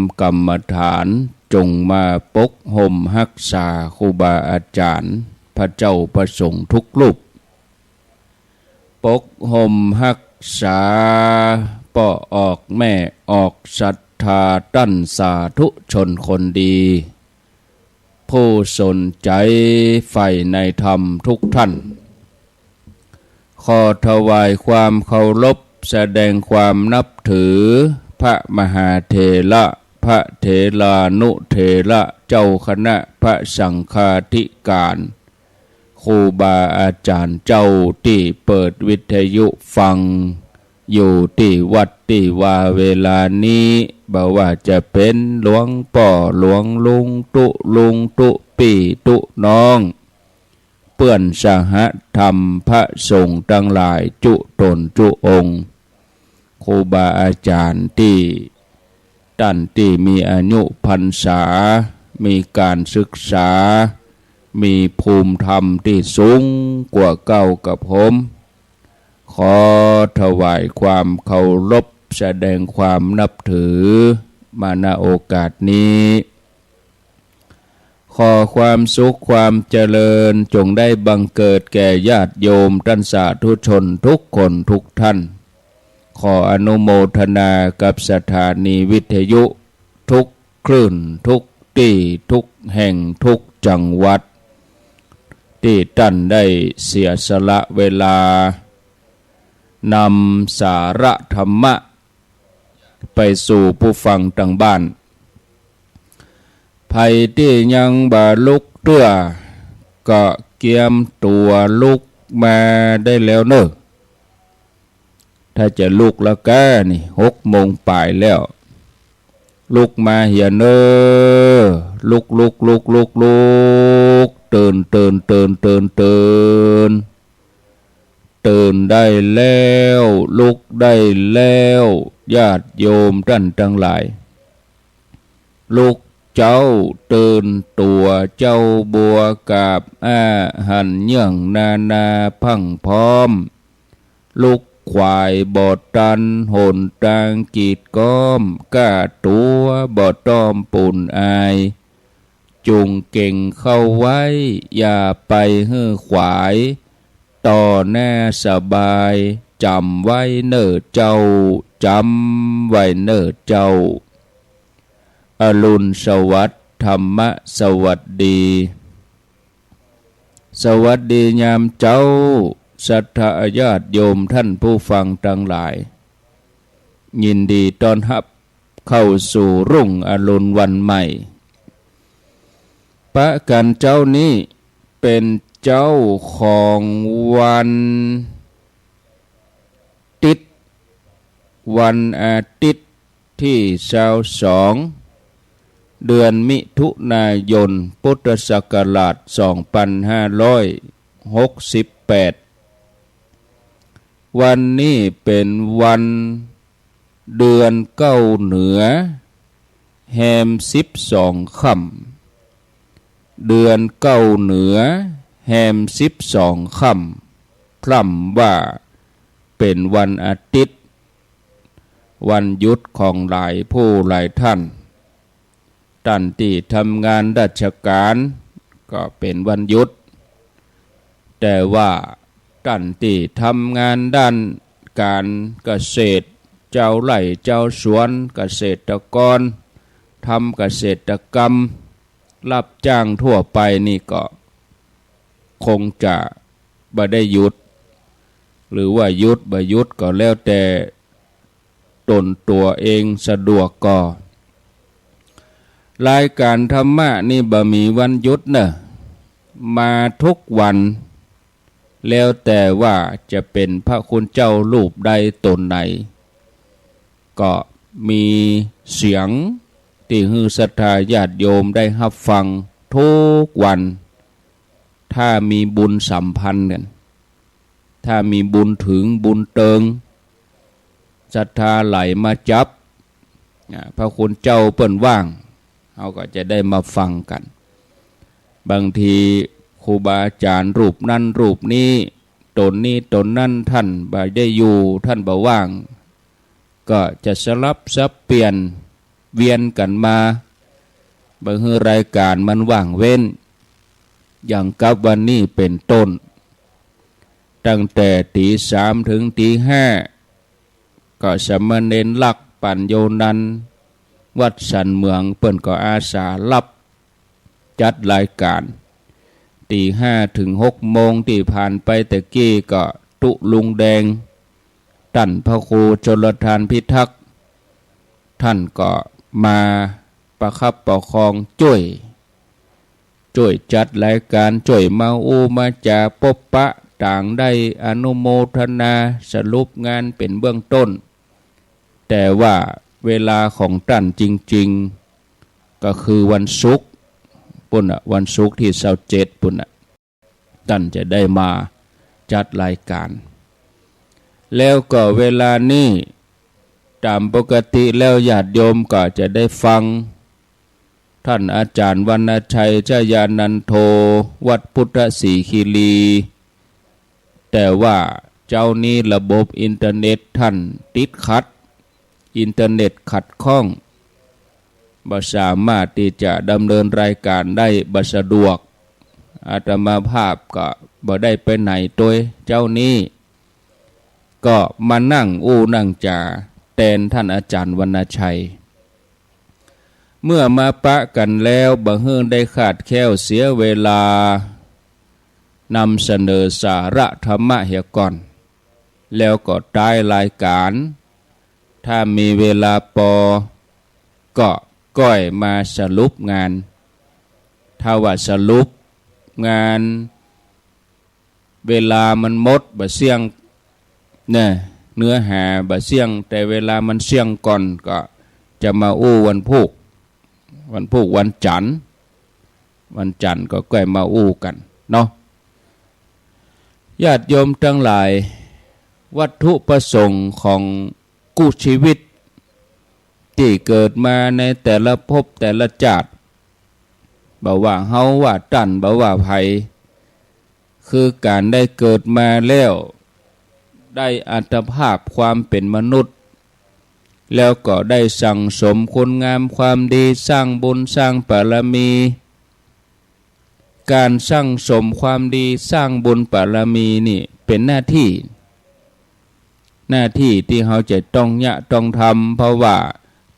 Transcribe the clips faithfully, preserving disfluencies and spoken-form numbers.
ำกรรมฐาน จงมาปกห่มฮักษาครูบาอาจ๋ารย์ พระเจ้าพระสงฆ์ทุกรูป ปกห่มฮักษาป้อออกแม่ออกศรัทธาต้านสาธุชนคนดี ผู้สนใจ๋ใฝ่ในธรรมทุกท่าน ขอถวายความเคารพแสดงความนับถือพระมหาเถระ พระเถรานุเถระ เจ้าคณะพระสังฆาธิการ ครูบาอาจ๋ารย์เจ้าตี้เปิดวิทยุฟัง อยู่ตี้วัดตี้วาเวลานี้ บ่ว่าจะเป๋นหลวงป้อหลวงลุงตุ๊ลุงตุ๊ปี้ตุ๊น้อง เปื้อนสหธรรมพระสงฆ์ตังหลายจุ๊ต๋นจุ๊องค์ ครูบาอาจ๋ารย์ตี้ ต้านตี้มีอายุพรรษา มีก๋านศึกษา มีภูมิธรรมตี้สูงกว่าเก้ากับผม ขอถวายความเคารพแสดงความนับถือมา ณ โอกาสนี้ ขอความสุขความเจริญจงได้บังเกิดแก่ญาติโยมต้านสาธุชนทุกคนทุกท่าน ขออนุโมทนากับสถานีวิทยุทุกคลื่น ทุกตี้ ทุกแห่ง ทุกจังหวัด ตี้ต้านได้เสียสละเวลา นำสาระธรรมะ ไปสู่ผู้ฟังตางบ้าน ใผตี้ยังบ่ลุกเตื้อ ก็เกียมตั๋วลุกมาได้แล้วเน่อ ถ้าจะลุกแล้วก้านี่ หกโมงป๋ายแล้ว ลุกมาเหียเน่อ ลุก ลุก ลุก ลุก ลุก ตื่น ตื่น ตื่น ตื่น ตื่น ตื่นได้แล้ว ลุกได้แล้ว ญาติโยมต้านตังหลาย ลุกเจ๊า ตื่นตั๋ว เจ๊าบัวกาบอาหันเยื่องนานาพรั่งพร้อม ลุกขวายบ่ตัน หนตางกีดก๊อม ก้าตั๋วบ่ต้อมปูนอาย จุ่งเก่งเข้าไว้ อย่าไปหื้อขวาย ต่อหน้าสบาย จ๋ำไว้เน่อเจ้า จ๋ำไว้เน่อเจ้า อรุณสวัสดิ์ ธรรมะสวัสดี สวัสดียามเจ๊า ศรัทธาญาติโยมต้านผู้ฟังตังหลาย ยินดีต้อนฮับเข้าสู่รุ่งอรุณวันใหม่ ปะกั๋นเจ๊านี้เป๋นเจ๊าของวันติ๊ด วันอาติ๊ด ตี้ซาวสอง เดือนมิถุนายน พุทธศักราช สองปันห้าร้อยหกสิบแปด วันนี้เป๋นวันเดือนเก้าเหนือ แฮมสิบสองค่ำ เดือนเก้าเหนือ แฮมสิบสองค่ำ พร่ำว่าเป๋นวันอาติ๊ด วันหยุดของหลายผู้หลายต้าน ต้านตี้ทำงานราชก๋านก็เป๋นวันหยุด แต่ว่าต้านตี้ทำงานด้านก๋านเกษตร จาวไร่จาวสวน เกษตรกร ทำเกษตรกรรม รับจ้างทั่วไปนี่ก็คงจะบ่ได้หยุด หรือว่าหยุดบ่หยุดก็แล้วแต่ต๋นตั๋วเองสะดวกก่อ รายก๋านธรรมะนี่บ่มีวันหยุดเน่อ มาทุกวัน แล้วแต่ว่าจะเป๋นพระคุณเจ้ารูปใดต๋นไหน ก็มีเสียงตี้หื้อศรัทธาญาติโยมได้ฮับฟังทุกวัน ถ้ามีบุญสัมพันธ์กั๋น ถ้ามีบุญเถิงบุญเติง ศรัทธาไหลมาจับ อ่า พระคุณเจ้าเปิ้นว่าง เฮาก็จะได้มาฟังกั๋น บางทีครูบาอาจ๋ารย์รูปนั้นรูปนี้ ต๋นนี้ต๋นนั้น ต้านบ่ได้อยู่ ต้านบ่ว่าง ก็จะสลับสับเปลี่ยน เวียนกั๋นมา บ่หื้อรายก๋านมันว่างเว้น อย่างกับวันนี้เป๋นต้น ตั้งแต่ตี๋สามเถิงตี๋ห้า ก็สามเณรลักษณ์ ปั๋ญโญนันท์ วัดสันเหมือง เปิ้นก็อาสาฮับจัดรายก๋าน ตี๋ห้าเถิงหกโมง ตี้ผ่านไปตะกี้ก็ตุ๊ลุงแดง ต้านพระครูชลทานพิทักษ์ ต้านก็มาประคับประคองจ้วย จ้วยจัดรายก๋าน จ้วยมาอู้มาจ๋าปบปะ ต่างได้อนุโมทนา สรุปงานเป๋นเบื้องต้น แต่ว่าเวลาของต้านจริงๆ ก็คือวันศุกร์ปู้นน่ะ วันศุกร์ตี้ซาวเจ็ดปู้นน่ะ ต้านจะได้มาจัดรายก๋าน แล้วก็เวลานี้ ต๋ามปกติแล้วญาติโยมก็จะได้ฟัง ต้านอาจ๋ารย์วรรณชัย ชยานันโท วัดพุทธศรีคีรี แต่ว่าเจ๊านี้ระบบอินเทอร์เน็ตต้านติดขัด อินเทอร์เน็ตขัดข้อง บ่สามารถตี้จะดำเนินรายก๋านได้ บ่สะดวก อาตมาภาพก็บ่ได้ไปไหนตวย เจ๊านี้ก็มานั่งอู้นั่งจ๋าแตนต้านอาจ๋ารย์วรรณชัย เมื่อมาปะกั๋นแล้ว บ่หื้อได้คลาดแคล้วเสียเวลา นำเสนอสาระธรรมะเหียก่อน แล้วก็ต๊ายรายก๋าน ถ้ามีเวลาปอ ก็ก้อยมาสรุปงาน ถ้าว่าสรุปงาน เวลามันหมดบ่เสี้ยง เนี่ย เนื้อหาบ่เสี้ยง แต่เวลามันเสี้ยงก่อน ก็จะมาอู้วันพูก วันพูกวันจั๋นทร์ วันจั๋นทร์ก็ก้อยมาอู้กั๋นเนาะ ญาติโยมตังหลาย วัตถุประสงค์ของกู้ชีวิต ตี้เกิดมาในแต่ละภพแต่ละจาติ บ่ว่าเฮาว่าต้าน บ่ว่าใผ คือก๋านได้เกิดมาแล้ว ได้อัตภาพความเป๋นมนุษย์ แล้วก็ได้สั่งสมคุณงามความดี สร้างบุญสร้างบารมี ก๋านสั่งสมความดี สร้างบุญบารมีนี่เป๋นหน้าตี้ หน้าตี้ตี้เฮาจะต้องเยียะต้องทำ เพราะว่า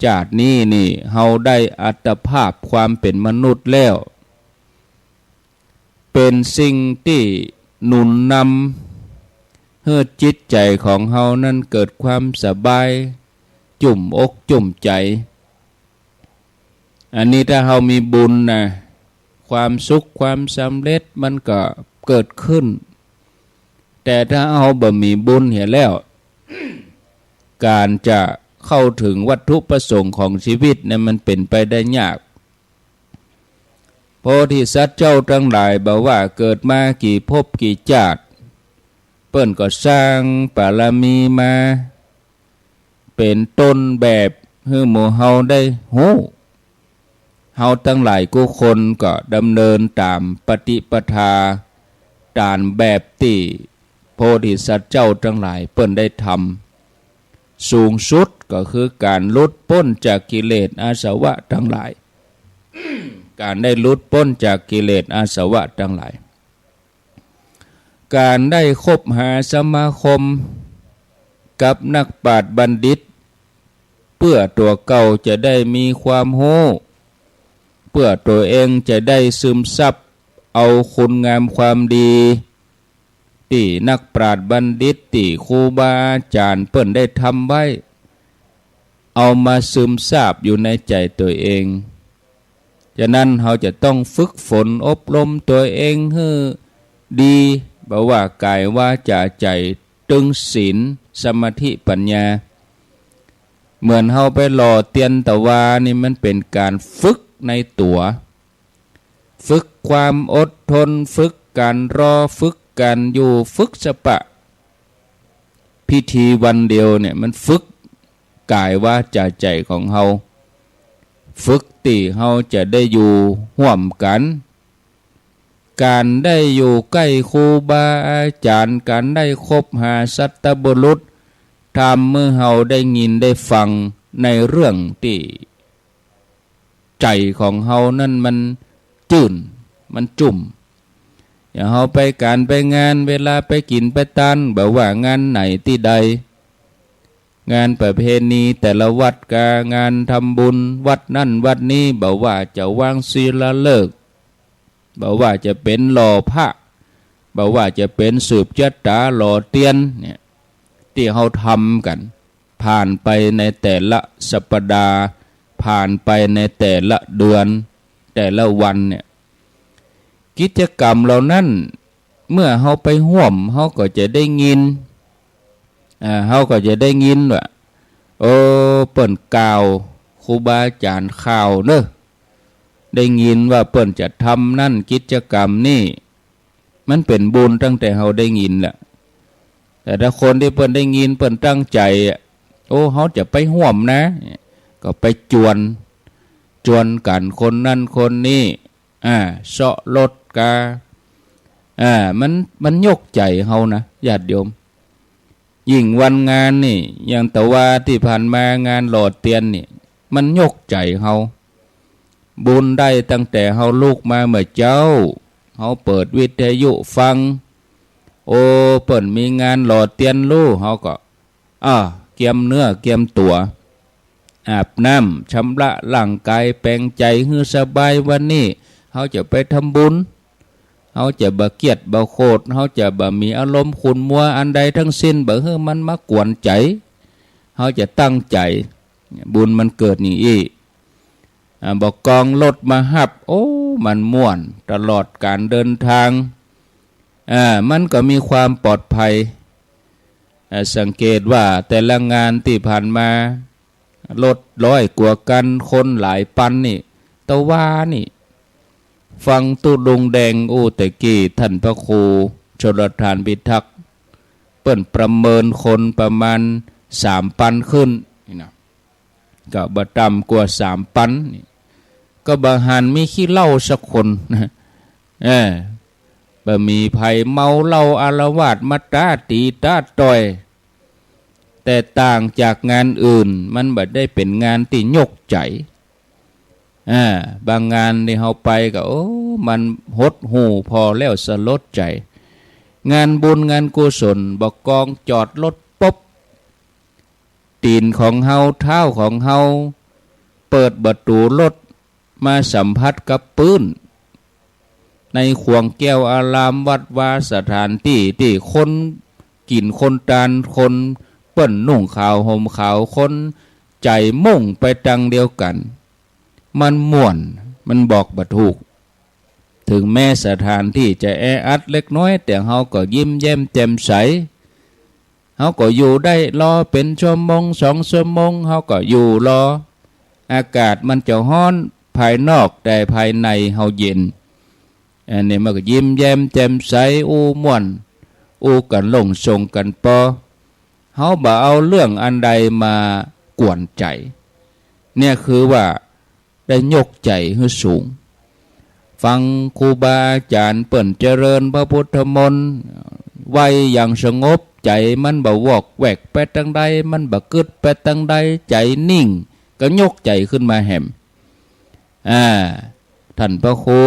จาตินี้นี่เฮาได้อัตภาพความเป๋นมนุษย์แล้ว เป๋นสิ่งตี้หนุนนำหื้อจิตใจ๋ของเฮานั้นเกิดความสบาย จุ่มอกจุ่มใจ๋ อันนี้ถ้าเฮามีบุญนะ ความสุขความสำเร็จมันก็เกิดขึ้น แต่ถ้าเฮาบ่มีบุญเหียแล้ว ก๋านจะเข้าเถิงวัตถุประสงค์ของชีวิตนั้นมันเป๋นไปได้ยาก โพธิสัตว์เจ้าตังหลายบ่ว่าเกิดมากี่ภพกี่จาติ เปิ้นก็สร้างบารมีมา เป๋นต้นแบบหื้อหมู่เฮาได้ฮู้ เฮาตังหลายกู้คนก็ดำเนินต๋ามปฏิปทา ต๋ามแบบตี้โพธิสัตว์เจ้าตังหลายเปิ้นได้ทำ สูงสุดก็คือก๋านหลุดป๊นจากกิเลสอาสวะตังหลาย ก๋านได้หลุดป๊นจากกิเลสอาสวะตังหลาย ก๋านได้คบหาสมาคมกับนักปราชญ์บัณฑิต เปื้อตั๋วเก่าจะได้มีความฮู้ เปื้อตั๋วเองจะได้ซึมซับเอาคุณงามความดี ตี้นักปราชญ์บัณฑิต ตี้ครูบาอาจ๋ารย์เปิ้นได้ทำไว้ เอามาซึมซาบอยู่ในใจ๋ตั๋วเอง ฉะนั้นเฮาจะต้องฝึกฝนอบรมตั๋วเองหื้อดี บ่ว่ากายวาจ๋าใจ๋ ตึงศีล สมาธิ ปัญญา เหมือนเฮาไปหล่อเตียนตะวานี่มันเป๋นก๋านฝึกในตั๋ว ฝึกความอดทน ฝึกก๋านรอ ฝึกก๋านอยู่ ฝึกสปะ พิธีวันเดียวเนี่ยมันฝึกกายวาจ๋าใจ๋ของเฮา ฝึกตี้เฮาจะได้อยู่ฮ่วมกั๋น ก๋านได้อยู่ใก้ครูบาอาจ๋ารย์ ก๋านได้คบหาสัตบุรุษ ทำหื้อเฮาได้ยินได้ฟังในเรื่องตี้ ใจ๋ของเฮานั้นมันจื้น มันจุ่ม อย่างเฮาไปก๋านไปงาน เวลาไปกิ๋นไปตาน บ่ว่างานไหนตี้ใด งานประเพณีแต่ละวัดกา งานทำบุญวัดนั้นวัดนี้ บ่ว่าจะวางศิลาฤกษ์ บ่ว่าจะเป๋นหล่อพระ บ่ว่าจะเป๋นสืบจะต๋าหล่อเตียนเนี่ย ตี้เฮาทำกั๋น ผ่านไปในแต่ละสัปดาห์ ผ่านไปในแต่ละเดือน แต่ละวันเนี่ย กิจกรรมเหล่านั้น เมื่อเฮาไปฮ่วม เฮาก็จะได้ยิน อ่า เฮาก็จะได้ยินว่า โอ้ เปิ้นกล่าว ครูบาอาจ๋ารย์กล่าวเนาะ ได้ยินว่าเปิ้นจะทำนั้น กิจกรรมนี้ มันเป๋นบุญตั้งแต่เฮาได้ยินแหละ แต่ถ้าคนตี้เปิ้นได้ยิน เปิ้นตั้งใจ๋อะ โอ้ เฮาจะไปฮ่วมนะ ก็ไปจวน จวนกั๋นคนนั้นคนนี้ อ่า เซาะรถกา อ่า มัน มันยกใจ๋เฮานะ ญาติโยม ยิ่งวันงานนี่ อย่างตะวาตี้ผ่านมางานหล่อเตียนนี่ มันยกใจ๋เฮา บุญได้ตั้งแต่เฮาลุกมาเมื่อเจ๊า เฮาเปิดวิทยุฟัง โอ้ เปิ้นมีงานหล่อเตียนลู เฮาก็ อ่า เกียมเนื้อเกียมตั๋ว อาบน้ำชำระร่างก๋าย แป๋งใจ๋หื้อสบาย วันนี้เฮาจะไปทำบุญ เฮาจะบ่เกรียดบ่โขด เฮาจะบ่มีอารมณ์ขุ่นมัวอันใดทั้งสิ้น บ่หื้อมันมากวนใจ๋ เฮาจะตั้งใจ๋ บุญมันเกิดอย่างอี้ อ่า บ่กองรถมาฮับ โอ้ มันม่วน ตลอดก๋านเดินทาง อ่า มันก็มีความปลอดภัย อ่า สังเกตว่าแต่ละงานตี้ผ่านมา รถร้อยกว่าคัน คนหลายปันนี่ ตะวานี่ ฟังตุ๊ลุงแดงอู้แต่กี้ ท่านพระครูชลทานพิทักษ์ เปิ้นประเมินคนประมาณสามปันขึ้นนี่นะ ก็บ่ต่ำกว่าสามปันนี่ ก็บ่หันมีขี้เหล้าสักคน เออ บ่มีใผเมาเหล้าอาละวาดมาต๊าตี๋ต๊าต่อย แต่ต่างจากงานอื่น มันบ่ได้เป๋นงานตี้ยกใจ๋ อ่า บางงานนี่เฮาไปก็ โอ้ มันหดหู่ผ่อแล้วสลดใจ๋ งานบุญงานกุศล บ่กองจอดรถปุ๊บ ตี๋นของเฮา เท้าของเฮา เปิดประตู๋รถมาสัมผัสกับปื๊น ในข่วงแก้วอารามวัดวาสถานตี้ ตี้คนกิ๋นคนตาน คนเปิ้นนุ่งขาวห่มขาว คนใจ๋มุ่งไปตางเดียวกั๋น มันม่วน มันบอกบ่ถูก เถิงแม้สถานตี้จะแออัดเล็กน้อย แต่เฮาก็ยิ้มแย้มแจ่มใส เฮาก็อยู่ได้ รอเป๋นชั่วโมงสองชั่วโมง เฮาก็อยู่รอ อากาศมันจะฮ้อนภายนอก แต่ภายในเฮาเย็น อันนี้มันก็ยิ้มแย้มแจ่มใส อู้ม่วน อู้กั๋นโล่งส่งกั๋นปอ เฮาบ่เอาเรื่องอันใดมากวนใจ๋ เนี่ยคือว่า ได้ยกใจ๋หื้อสูง ฟังครูบาอาจ๋ารย์เปิ้นเจริญพระพุทธมนต์ ไหว้อย่างสงบ ใจ๋มันบ่วอกแวกไปตางใด มันบ่กึ๊ดไปตางใด ใจ๋นิ่ง ก็ยกใจ๋ขึ้นมาแหม อ่า ท่านพระครู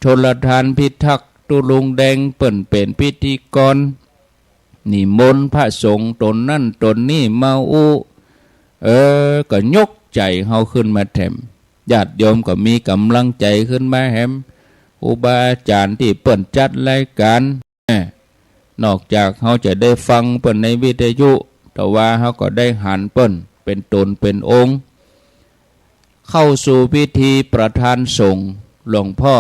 ชลทานพิทักษ์ตุ๊ลุงแดง เปิ้นเป๋นพิธีกร นิมนต์พระสงฆ์ต๋นนั้นต๋นนี้มาอู้ เออ ก็ยกใจ๋เฮาขึ้นมาแถม ญาติโยมก็มีก๋ำลังใจ๋ขึ้นมาแหม ครูบาอาจ๋ารย์ตี้เปิ้นจัดรายก๋าน แหม นอกจากเฮาจะได้ฟังเปิ้นในวิทยุ แต่ว่าเฮาก็ได้หันเปิ้นเป๋นต๋นเป๋นองค์ เข้าสู่พิธีประทานสงฆ์ หลวงพ่อ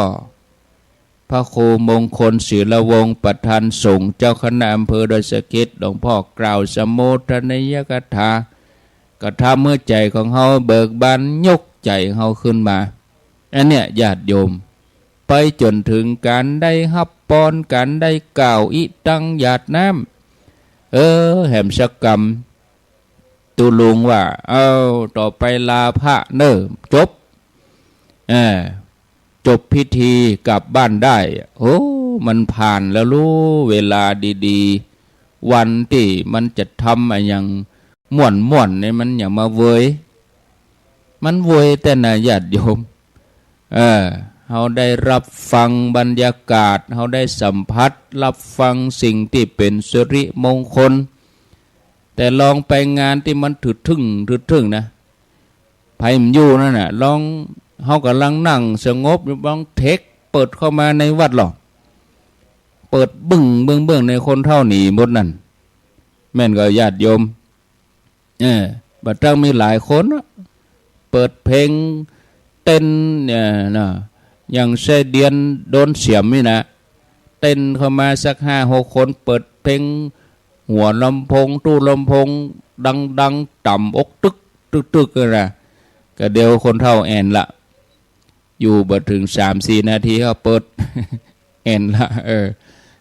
พระครูมงคล ศิลวงศ์ ประธานสงฆ์ เจ้าคณะอำเภอดอยสะเก็ด หลวงพ่อกล่าวสมุทนิยกถา ก็ทำหื้อใจ๋ของเฮาเบิกบาน ยกใจ๋เฮาขึ้นมา อันเนี้ยญาติโยม ไปจ๋นเถิงก๋านได้ฮับปอน ก๋านได้กล่าวอิตังหยาดน้ำ เออ แหมสักกำ ตุ๊ลุงว่า เอ้า ต่อไปลาพระเน่อ จบ เออ จบพิธีกลับบ้านได้ โอ้ มันผ่านแล้วลู เวลาดีๆ วันตี้มันจะทำอะหยังม่วนๆ นี่มันหยังมาเวย มันเวยแต๊นะญาติโยม เออ เฮาได้ฮับฟังบรรยากาศ เฮาได้สัมผัสฮับฟังสิ่งตี้เป๋นสิริมงคล แต่ลองไปงานตี้มันถืดตึงถืดตึงนะ ใผบ่อยู่นั่นน่ะ ลอง เฮาก่ำลังนั่งสงบอยู่ ลองเทคเปิดเข้ามาในวัดลอ เปิดบึ้งเบื้องๆ ในคนเฒ่าหนีหมดนั่น แม่นก่อญาติโยม เออ บ่าตั้งมีหลายคนเนาะ เปิดเพลงเต้น เนี่ยนะ อย่างไส้เดือนโดนเสียมนี่นะ เต้นเข้ามาสักห้าหกคน เปิดเพลงหัวลำโพง ตู้ลำโพง ดังๆ ต่ำอกตึก ตึกๆ นั่นนะ ก็เดี๋ยวคนเฒ่าแอ่นละ อยู่บ่เถิงสามสี่นาทีก็เปิด แอ่นละ เออ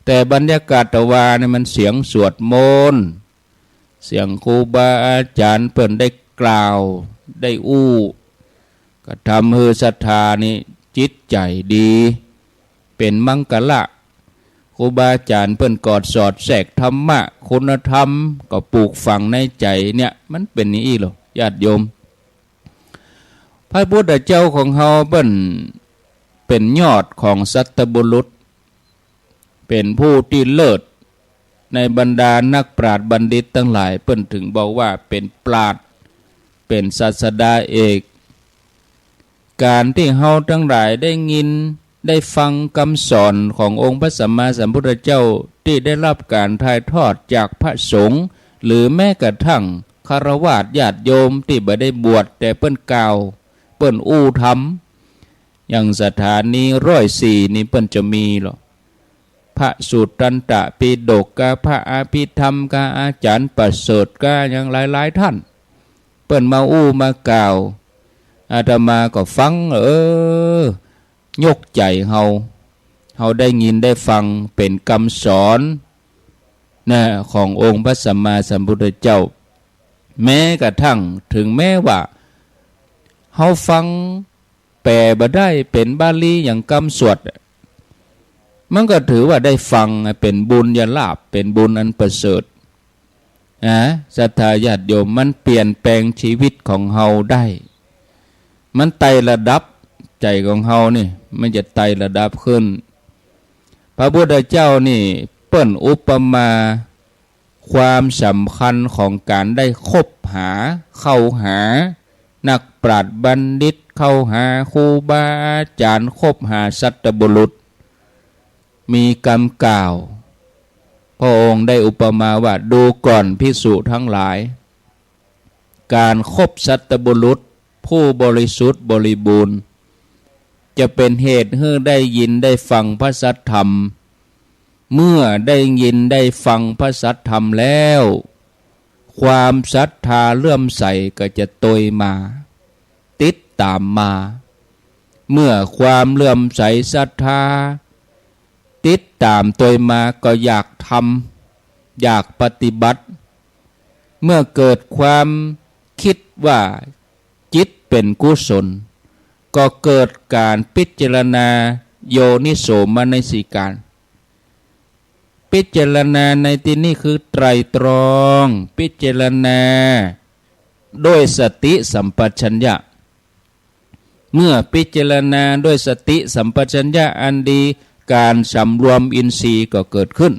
แต่บรรยากาศตะวานี่มันเสียงสวดมนต์ เสียงครูบาอาจ๋ารย์เปิ้นได้กล่าว ได้อู้ ก็ทำหื้อศรัทธานี่จิตใจ๋ดี เป๋นมังคละ ครูบาอาจ๋ารย์เปิ้นก็สอดแทรกธรรมะ คุณธรรม ก็ปลูกฝังในใจ๋เนี่ย มันเป๋นอย่างอี้ลอ ญาติโยม พระพุทธเจ้าของเฮาเปิ้นเป๋นยอดของสัตบุรุษ เป๋นผู้ตี้เลิศ ในบรรดานักปราชญ์บัณฑิตตังหลาย เปิ้นเถิงบอกว่าเป๋นปราชญ์ เป๋นศาสดาเอก ก๋านตี้เฮาตังหลายได้ยินได้ฟังกำสอนขององค์พระสัมมาสัมพุทธเจ้า ตี้ได้ฮับก๋านถ่ายทอดจากพระสงฆ์ หรือแม้กระทั่งฆราวาสญาติโยมตี้บ่ได้บวช แต่เปิ้นกล่าว เปิ้นอู้ธรรม อย่างสถานีร้อยสี่นี่เปิ้นจะมีลอ พระสุตตันตปิฎกกา พระอภิธรรมกา อาจ๋ารย์ประเสริฐกา อย่างหลายๆ ท่าน เปิ้นมาอู้มากล่าว อาตมาก็ฟัง เออ ยกใจ๋เฮา เฮาได้ยินได้ฟังเป๋นกำสอนนะ ขององค์พระสัมมาสัมพุทธเจ้า แม้กระทั่งเถิงแม้ว่าเฮาฟังแปลบ่ได้เป๋นบาลีอย่างกำสวด มันก็ถือว่าได้ฟังเป๋นบุญญาลาภ เป๋นบุญอันประเสริฐ นะ ศรัทธาญาติโยม มันเปลี่ยนแปลงชีวิตของเฮาได้ มันไต่ระดับใจ๋ของเฮานี่ มันจะไต่ระดับขึ้น พระพุทธเจ้านี่เปิ้นอุปมาความสำคัญของก๋านได้คบหา เข้าหานักปราชญ์บัณฑิต เข้าหาครูบาอาจ๋ารย์ คบหาสัตบุรุษ มีกำกล่าว พระองค์ได้อุปมาว่า ดูก่อนภิกษุทั้งหลาย ก๋านคบสัตบุรุษผู้บริสุทธิ์บริบูรณ์ จะเป๋นเหตุหื้อได้ยินได้ฟังพระสัทธรรม เมื่อได้ยินได้ฟังพระสัทธรรมแล้ว ความศรัทธาเลื่อมใสก็จะตวยมา ติดต๋ามมา เมื่อความเลื่อมใสศรัทธา ติดต๋ามตวยมาก็อยากทำ อยากปฏิบัติ เมื่อเกิดความกึ๊ดว่าจิตเป๋นกุศล ก็เกิดก๋านพิจารณาโยนิโสมนสิการ พิจารณาในตี้นี้คือไตร่ตรอง พิจารณาด้วยสติสัมปชัญญะ เมื่อพิจารณาด้วยสติสัมปชัญญะอันดี ก๋านสำรวมอินทรีย์ก็เกิดขึ้น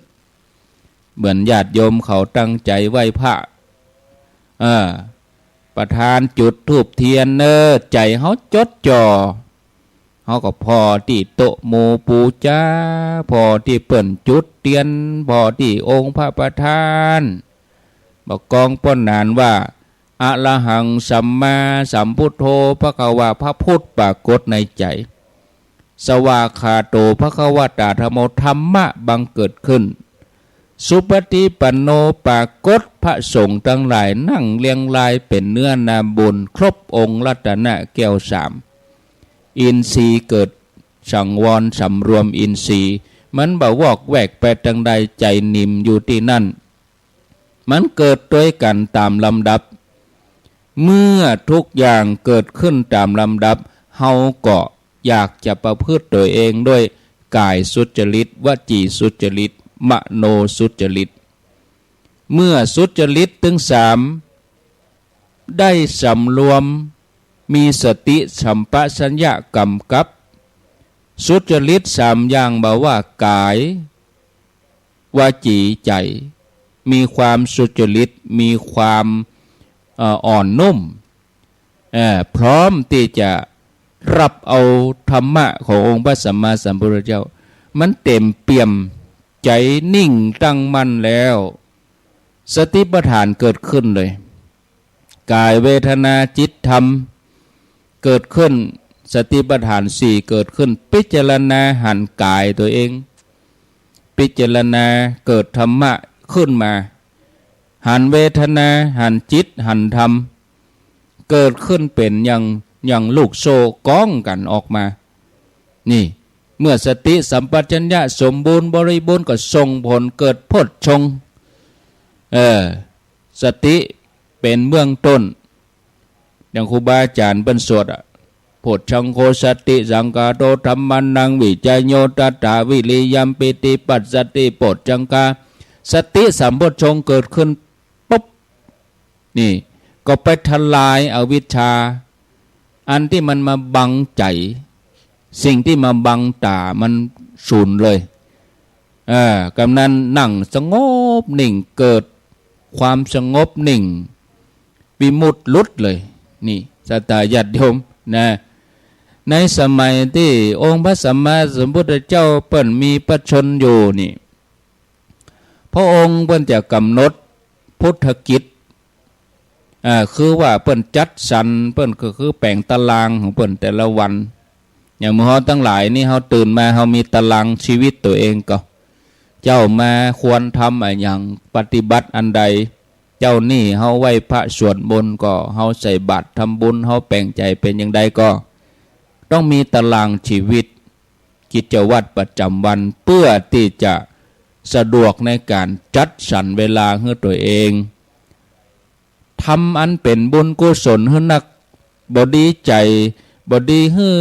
เหมือนญาติโยมเขาตั้งใจ๋ไหว้พระ เออ ประธานจุดธูปเตียนเน่อ ใจ๋เฮาจดจ่อ เฮาก็ผ่อตี้โต๊ะหมู่ปู๋จา ผ่อตี้เปิ้นจุดเตียน ผ่อตี้องค์พระประธาน บ่ากองป้อนหนานว่า อะระหังสัมมาสัมพุทโธภะคะวา พระพุทธปรากฏในใจ๋ สวากขาโตภะคะวะตาธัมโม ธรรมะบังเกิดขึ้น สุปฏิปันโน ปรากฏพระสงฆ์ตังหลายนั่งเรียงรายเป๋นเนื้อนาบุญ ครบองค์รัตนะแก้วสาม อินทรีย์เกิดสังวรสำรวมอินทรีย์ มันบ่วอกแวกไปตางใด ใจ๋นิ่มอยู่ตี้นั่น มันเกิดตวยกั๋นต๋ามลำดับ เมื่อทุกอย่างเกิดขึ้นต๋ามลำดับ เฮาก็อยากจะประพฤติตั๋วเองด้วยก๋ายสุจริต วจีสุจริต มโนสุจริต เมื่อสุจริตตึงสาม ได้สำรวม มีสติสัมปชัญญะกำกับ สุจริตสามอย่าง บ่าว่ากาย วจี ใจ๋ มีความสุจริต มีความ เอ่อ อ่อนนุ่ม เอ่อ พร้อมตี้จะฮับเอาธรรมะขององค์พระสัมมาสัมพุทธเจ้า มันเต็มเปี่ยม ใจ๋นิ่งตั้งมั่นแล้ว สติปัฏฐานเกิดขึ้นเลย กายเวทนาจิตธรรมเกิดขึ้น สติปัฏฐานสี่เกิดขึ้น พิจารณาหันกายตัวเอง พิจารณาเกิดธรรมะขึ้นมา หันเวทนา หันจิต หันธรรม เกิดขึ้นเป๋นอย่าง อย่างลูกโซ่ก๊องกั๋นออกมา นี่ เมื่อสติสัมปชัญญะสมบูรณ์บริบูรณ์ก็ส่งผลเกิดโพชฌงค์ เออ สติเป๋นเบื้องต้น อย่างครูบาอาจ๋ารย์เปิ้นสวดอะ โพชฌังโคสติสังขาโต ธัมมานังวิจัยโย ทัฏฐาวิริยัมปิติปัสสติโพชฌังคา สติสัมโพชฌงค์เกิดขึ้นปุ๊บ นี่ ก็ไปทลายอวิชชา อันตี้มันมาบังใจ๋ สิ่งตี้มาบังต๋ามันสูญเลย เออ กำนั้นนั่งสงบนิ่ง เกิดความสงบนิ่ง วิมุตติหลุดเลย นี่ ศรัทธาญาติโยมนะ ในสมัยตี้องค์พระสัมมาสัมพุทธเจ้าเปิ้นมีพระชนม์อยู่นี่ พระองค์เปิ้นจะกำหนดพุทธกิจ อ่า คือว่าเปิ้นจัดสรร เปิ้นก็คือแป๋งตารางของเปิ้นแต่ละวัน อย่างหมู่เฮาตังหลายนี่ เฮาตื่นมา เฮามีตารางชีวิตตั๋วเองก่อ เจ๊ามาควรทำอะหยัง ปฏิบัติอันใด เจ๊านี่เฮาไหว้พระสวดมนต์ก่อ เฮาใส่บาตรทำบุญ เฮาแป๋งใจ๋เป๋นอย่างใดก่อ ต้องมีตารางชีวิต กิจวัตรประจำวัน เพื่อตี้จะสะดวกในก๋านจัดสรรเวลาหื้อตั๋วเอง ทำอันเป๋นบุญกุศลหื้อนัก บ่ดีใจ๋ บ่ดีหื้อ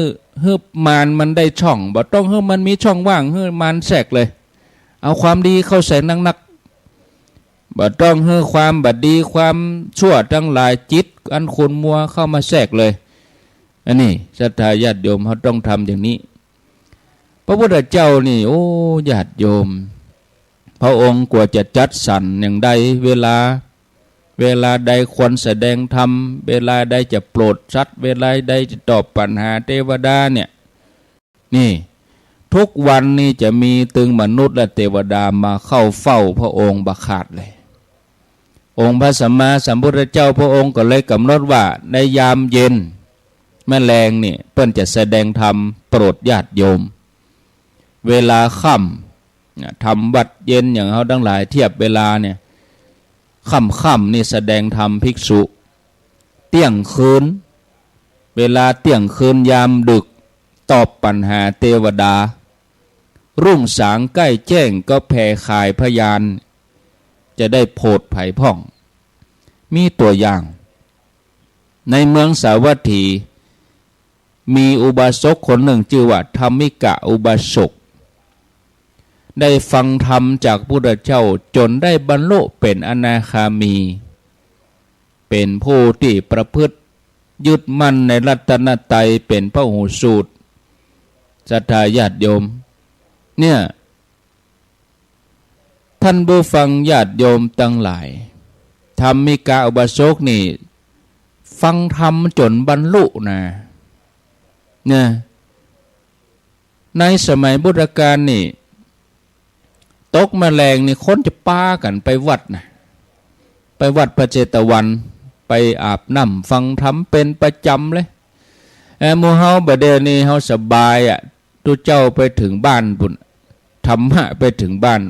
หื้อมานมันได้ช่อง บ่ต้องหื้อมันมีช่องว่าง หื้อมานแทรกเลย เอาความดีเข้าใส่นักๆ บ่ต้องหื้อความบ่ดีความชั่วตังหลาย จิตอันขุ่นมัวเข้ามาแทรกเลย อันนี้ศรัทธาญาติโยม เฮาต้องทำอย่างนี้ พระพุทธเจ้านี่ โอ้ ญาติโยม พระองค์กว่าจะจัดสรรอย่างใด เวลา เวลาใดควรแสดงธรรม เวลาใดจะโปรดสัตว์ เวลาใดจะตอบปัญหาเทวดาเนี่ย นี่ ทุกวันนี่จะมีตึงมนุษย์และเทวดามาเข้าเฝ้าพระองค์บ่ขาดเลย องค์พระสัมมาสัมพุทธเจ้าพระองค์ก็เลยกำหนดว่า ในยามเย็น แมลงนี่ เปิ้นจะแสดงธรรมโปรดญาติโยม เวลาค่ำ นะ ทำวัตรเย็นอย่างเฮาตังหลายเทียบเวลาเนี่ย ค่ำๆ นี่แสดงธรรมภิกษุ เตี้ยงคืน เวลาเตี้ยงคืนยามดึก ตอบปัญหาเทวดา รุ่งสางใกล้แจ้งก็แผ่ขายพยาน จะได้โผดไผพ่อง มีตั๋วอย่าง ในเมืองสาวัตถี มีอุบาสกคนนึ่งจื้อว่าธัมมิกะอุบาสก ได้ฟังธรรมจากพุทธเจ้าจ๋นได้บรรลุเป๋นอนาคามี เป๋นผู้ตี้ประพฤติยึดมั่นในรัตนตรัยเป๋นพหูสูตร ศรัทธาญาติโยม เนี่ย ท่านผู้ฟังญาติโยมตังหลาย ธัมมิกะอุบาสกนี่ ฟังธรรมจ๋นบรรลุนะ เนี่ย ในสมัยพุทธกาลนี่ ตกแมลงนี่คนจะปากั๋นไปวัดนะ ไปวัดพระเจตวัน ไปอาบน้ำฟังธรรมเป๋นประจ๋ำเลย เอ้อ หมู่เฮาบ่าเดี่ยวนี้เฮาสบายอะ ตุ๊เจ้าไปเถิงบ้านปู้น ธรรมะไปเถิงบ้าน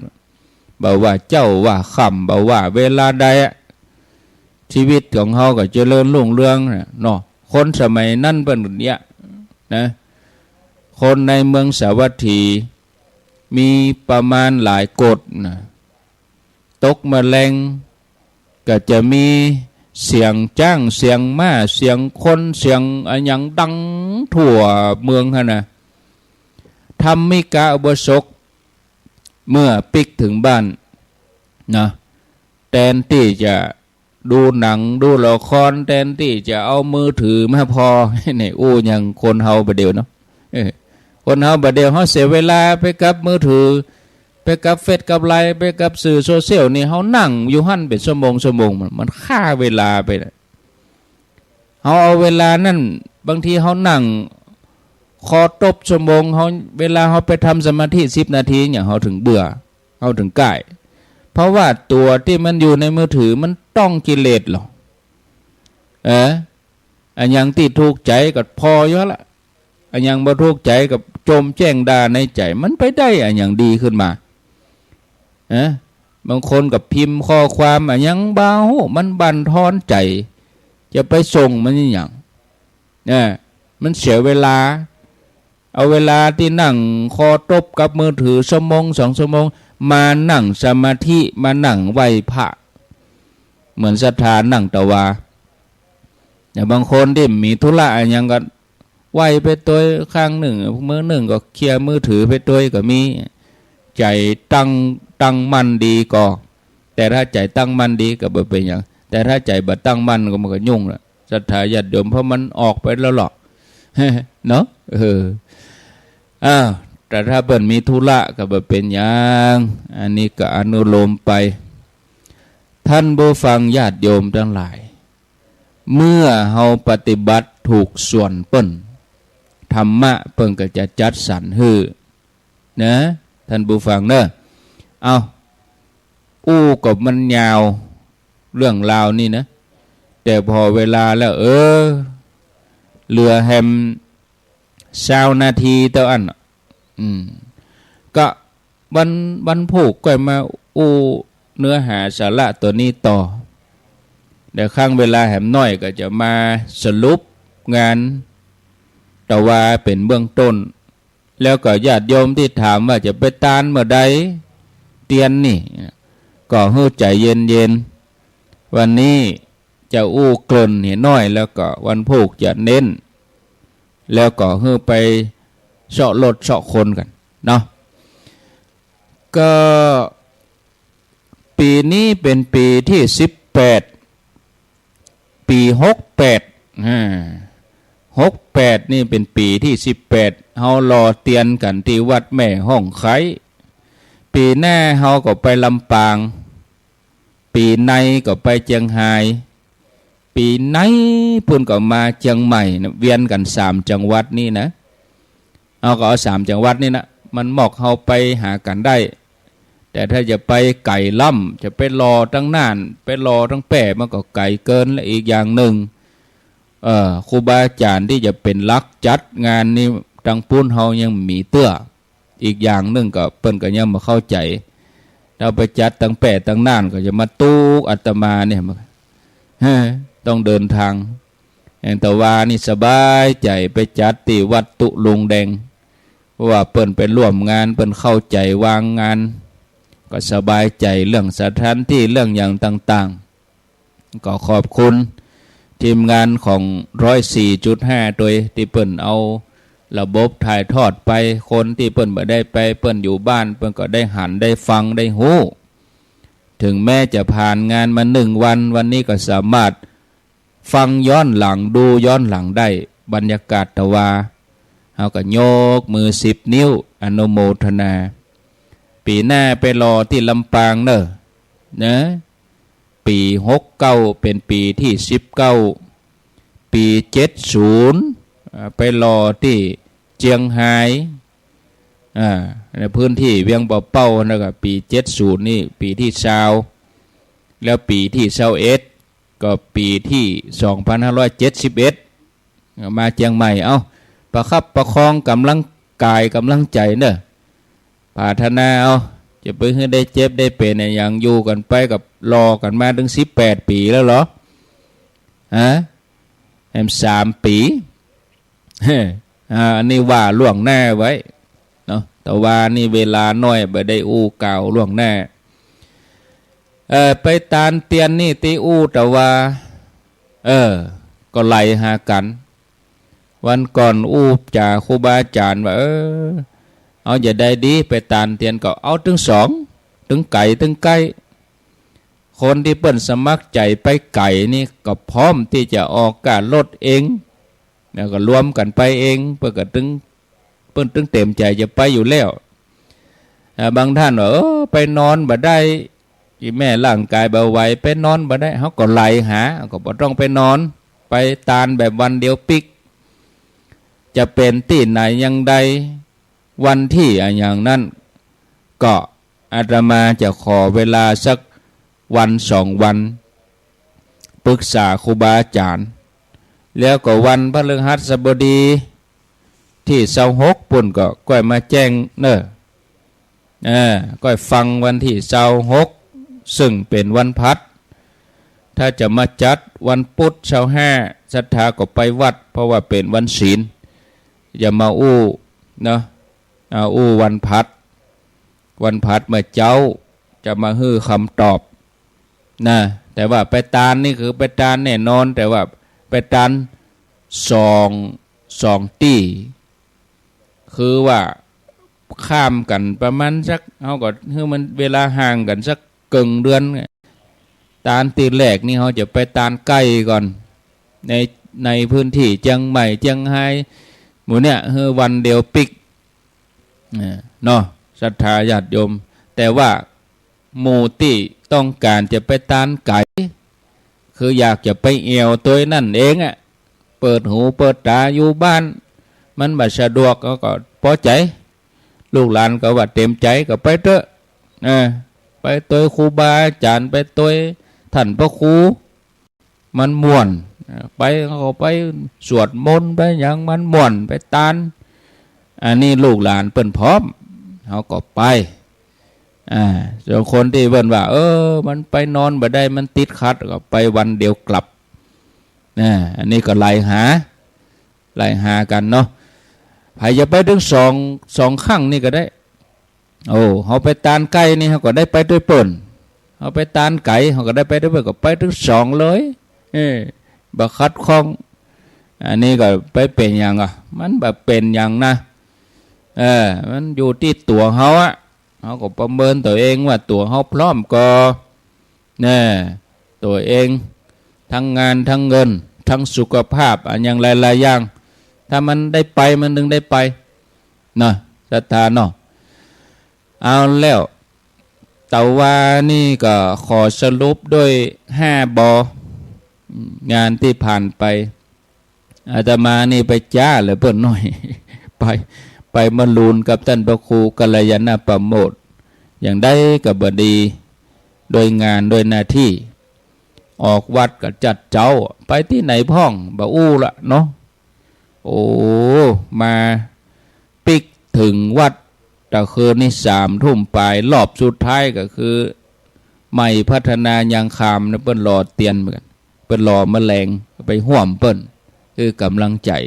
บ่ว่าเจ๊าว่าค่ำ บ่ว่าเวลาใดอะ ชีวิตของเฮาก็เจริญรุ่งเรืองนะเนาะ คนสมัยนั้นเปิ้นเนี่ยนะ คนในเมืองสาวัตถี มีประมาณหลายโกฏนะ ตกแมลง ก็จะมีเสียงจ๊าง เสียงม้า เสียงคน เสียงอะหยังดังทั่วเมืองหั้นนะ ธัมมิกะอุบาสก เมื่อปิ๊กเถิงบ้านนะ แตนตี้จะ ดูหนัง ดูละคร แตนตี้จะเอามือถือมาผ่อ เนี่ย อู้อย่างคนเฮาบ่าเดี่ยวเนาะ เออ คนเฮาบ่าเดี่ยวเฮาเสียเวลาไปกับมือถือ ไปกับเฟซกับไลน์ ไปกับสื่อโซเชียลนี่ เฮานั่งอยู่หั้นเป๋นชั่วโมงชั่วโมง มัน มันฆ่าเวลาไปน่ะ เฮาเอาเวลานั้น บางทีเฮานั่งคอตบชั่วโมง เฮา เวลาเฮาไปทำสมาธิสิบนาทีเนี่ย เฮาเถิงเบื่อ เฮาเถิงก้าย เพราะว่าตั๋วตี้มันอยู่ในมือถือมันต้องกิเลสหรอ เออ อะหยังตี้ถูกใจ๋ก็ผ่ออยู่ละ อะหยังบ่ถูกใจ๋ก็จ่มแจ้งด่าในใจ๋ มันไปได้อะหยังดีขึ้นมา เออ บางคนก็พิมพ์ข้อความอะหยังบ่ฮู้ มันบั่นทอนใจ๋ จะไปส่งมันอะหยัง เออ มันเสียเวลา เอาเวลาตี้นั่งคอตบกับมือถือชั่วโมงสองชั่วโมง มานั่งสมาธิ มานั่งไหว้พระ เหมือนศรัทธานั่งตะวา แต่บางคนตี้มีธุระอะหยังก็ไหว้ไปตวย ข้างนึ่ง มือนึ่งก็เคลียร์มือถือไปตวยก็มี ใจ๋ตั้ง ตั้งมั่นดีก็ แต่ถ้าใจ๋ตั้งมั่นดีก็บ่เป๋นหยัง แต่ถ้าใจ๋บ่ตั้งมั่นก็มันก็ยุ่งละ ศรัทธาญาติโยม เพราะมันออกไปแล้วหรอ เนาะ เออ อ้าว แต่ถ้าเปิ้นมีธุระก็บ่เป๋นหยัง อันนี้ก็อนุโลมไป ท่านผู้ฟังญาติโยมตังหลาย เมื่อเฮาปฏิบัติถูกส่วนเปิ้น ธรรมะเปิ้นก็จะจัดสรรหื้อ นะ ท่านผู้ฟังเนาะ เอา อู้ก็มันยาว เรื่องราวนี่นะ แต่ผ่อเวลาแล้ว เออ เหลือแหมซาวนาทีเต้าอั้นน่ะ อืม ก็วัน วันพูกก็มาอู้เนื้อหาสาระตั๋วนี้ต่อ แต่ครั้งเวลาแหมน้อยก็จะมาสรุปงานตะวาเป๋นเบื้องต้น แล้วก็ญาติโยมตี้ถามว่าจะไปตานเมื่อใด เตียนนี่ ก็หื้อใจ๋เย็นๆ วันนี้จะอู้เกริ่นเหียน้อย แล้วก็วันพูกจะเน้น แล้วก็หื้อไปเซาะลดเซาะคนกั๋นเนาะ ก็ปี๋นี้เป๋นปี๋ตี้สิบแปด ปี๋หกแปด อ่า หกแปดนี่เป๋นปี๋ตี้สิบแปด เฮาหล่อเตียนกั๋นตี้วัดแม่ฮ่องไคร้ ปี๋หน้าเฮาก็ไปลำปาง ปี๋ในก็ไปเจียงฮาย ปี๋ในปู้นก็มาเจียงใหม่นะ เวียนกั๋นสามจังหวัดนี่นะ เอาก็เอาสามจังหวัดนี่นะ มันมอกเฮาไปหากั๋นได้ แต่ถ้าจะไปไก๋ล้ำ จะไปหล่อตังน่าน ไปหล่อตังแป้ มันก็ไก๋เกิน และอีกอย่างนึ่ง เอ่อ ครูบาอาจ๋ารย์ตี้จะเป๋นหลักจัดงานนี่ ตังปู้นเฮายังมีเตื้อ อีกอย่างนึ่งก็เปิ้นก็ยังบ่เข้าใจ๋ ถ้าไปจัดตังแป้ตังน่านก็จะมาตุ๊กอาตมาเนี่ย ฮะ ต้องเดินทาง แห่งตะวานี่สบายใจ๋ ไปจัดตี้วัดตุ๊ลุงแดง เพราะว่าเปิ้นไปร่วมงาน เปิ้นเข้าใจ๋วางงาน ก็สบายใจ๋เรื่องสถานตี้ เรื่องอย่างต่างๆ ก็ขอบคุณทีมงานของร้อยสี่จุดห้าตวย ตี้เปิ้นเอาระบบถ่ายทอดไป คนตี้เปิ้นบ่ได้ไป เปิ้นอยู่บ้าน เปิ้นก็ได้หัน ได้ฟัง ได้ฮู้ ถึงแม้จะผ่านงานมาหนึ่งวัน วันนี้ก็สามารถฟังย้อนหลัง ดูย้อนหลังได้ บรรยากาศตะวา เฮาก็ยกมือสิบนิ้วอนุโมทนา ปี๋หน้าไปหล่อตี้ลำปางเน่อ นะ ปี๋หกเก้าเป๋นปี๋ตี้สิบเก้า ปี๋เจ็ดศูนย์ อ่า ไปหล่อตี้เจียงฮาย อ่า ในพื้นตี้เวียงป่าเป้า แล้วก็ปี๋เจ็ดศูนย์นี่ปี๋ตี้ซาว แล้วปี๋ตี้ซาวเอ็ด ก็ปี๋ตี้สองพันห้าร้อยเจ็ดสิบเอ็ด มาเจียงใหม่ เอ้า ประคับประคองก๋ำลังกายก๋ำลังใจ๋เน่อ ปรารถนาเอา จะไปหื้อได้เจ็บได้เป๋นอะหยัง อยู่กั๋นไปกับหล่อกั๋นมาตึงสิบแปดปี๋แล้วเหรอ ฮะ แหมสามปี๋ อ่า อันนี้ว่าล่วงหน้าไว้เนาะ ตะวานี่เวลาน้อย บ่ได้อู้กล่าวล่วงหน้า เอ่อ ไปตานเตียนนี่ตี้อู้ตะวา เออ ก็ไหลหากั๋น วันก่อนอู้จ๋าครูบาอาจ๋ารย์ว่า เออ เอาจะใดดี ไปตานเตียนก็เอาตึงสอง ตึงไก๋ตึงใก้ คนตี้เปิ้นสมัครใจ๋ไปไก๋นี่ก็พร้อมตี้จะออกก้ารถเอง แล้วก็รวมกั๋นไปเอง เปิ้นก็ตึง เปิ้นตึงเต๋มใจ๋จะไปอยู่แล้ว อ่า บางต้านว่า เออ ไปนอนบ่ได้ อี่แม่ร่างก๋ายบ่ไหว ไปนอนบ่ได้ เฮาก็ไล่หา ก็บ่ต้องไปนอน ไปตานแบบวันเดียวปิ๊ก จะเป๋นตี้ไหนอย่างใด วันตี้อะหยังนั้น ก็อาตมาจะขอเวลาสักวันสองวัน ปรึกษาครูบาอาจ๋ารย์ แล้วก็วันพฤหัสบดีตี้ซาวหก ปู้นก็ก้อยมาแจ้งเน่อ เออ ก้อยฟังวันตี้ซาวหก ซึ่งเป๋นวันพฤหัส ถ้าจะมาจัดวันปุธซาวห้า ศรัทธาก็ไปวัด เพราะว่าเป๋นวันศีล จะมาอู้เนาะ อ่า อู้วันพฤหัส วันพฤหัสเมื่อเจ๊า จะมาหื้อคำตอบนะ แต่ว่าไปตานนี่คือไปตานแน่นอน แต่ว่าไปตานสอง สองตี้ คือว่าข้ามกั๋นประมาณสัก เฮาก็หื้อมันเวลาห่างกั๋นสักเกิ่งเดือน ตานตี้แรกนี่เฮาจะไปตานใก้ก่อน ใน ในพื้นตี้เจียงใหม่ เจียงฮาย หมู่เนี่ย หื้อวันเดียวปิ๊ก เออ เนาะ ศรัทธาญาติโยม แต่ว่าหมู่ตี้ต้องก๋านจะไปตานไก๋ คืออยากจะไปแอ่วตวยนั่นเองอะ เปิดหูเปิดต๋าอยู่บ้าน มันบ่สะดวก เขาก็ปอใจ๋ ลูกหลานก็ว่าเต๋มใจ๋ก็ไปเต๊อะ เออ ไปตวยครูบาอาจ๋ารย์ ไปตวยต้านพระครู มันม่วน เออ ไปเขาก็ไปสวดมนต์ ไปหยังมันม่วน ไปตาน อันนี้ลูกหลานเปิ้นพร้อม เฮาก็ไป อ่า ส่วนคนตี้เปิ้นว่า เออ มันไปนอนบ่ได้ มันติดขัด ก็ไปวันเดียวกลับ นะ อันนี้ก็ไล่หา ไล่หากั๋นเนาะ ใผจะไปตึงสอง สองครั้งนี่ก็ได้ โอ้ เฮาไปตานใก้นี่ เฮาก็ได้ไปตวยเปิ้น เฮาไปตานไก๋ เฮาก็ได้ไปตวยเปิ้น ก็ไปตึงสองเลย เออ บ่ขัดข้อง อันนี้ก็ไปเป๋นหยังอะ มันบ่เป๋นหยังนะ เออ มันอยู่ตี้ตั๋วเฮาอะ เฮาก็ประเมินตั๋วเองว่าตั๋วเฮาพร้อมก่อ แน่ ตั๋วเอง ตึงงาน ตึงเงิน ตึงสุขภาพ อะหยังหลายๆ อย่าง ถ้ามันได้ไป มันตึงได้ไป เนาะ ศรัทธาเนาะ เอาแล้ว ตะวานี่ก็ขอสรุปด้วยห้าบ่อ งานตี้ผ่านไป อาตมานี่ไปจ๊าเหลือเปิ้นหน้อย ไป ไปมะลูนกับต้านพระครูกัลยาณปโมทย์ อย่างใดก็บ่ดี ด้วยงานด้วยหน้าตี้ ออกวัดก็จัดเจ๊า ไปตี้ไหนพ่อง บ่อู้ละเนาะ โอ้ มาปิ๊กเถิงวัด ตะคืนนี่สามทุ่มป๋าย รอบสุดท้ายก็คือ ใหม่พัฒนายางคามนะ เปิ้นหล่อเตียนเหมือนกั๋น เปิ้นหล่อมะแลง ไปฮ่วมเปิ้น คือกำลังใจ๋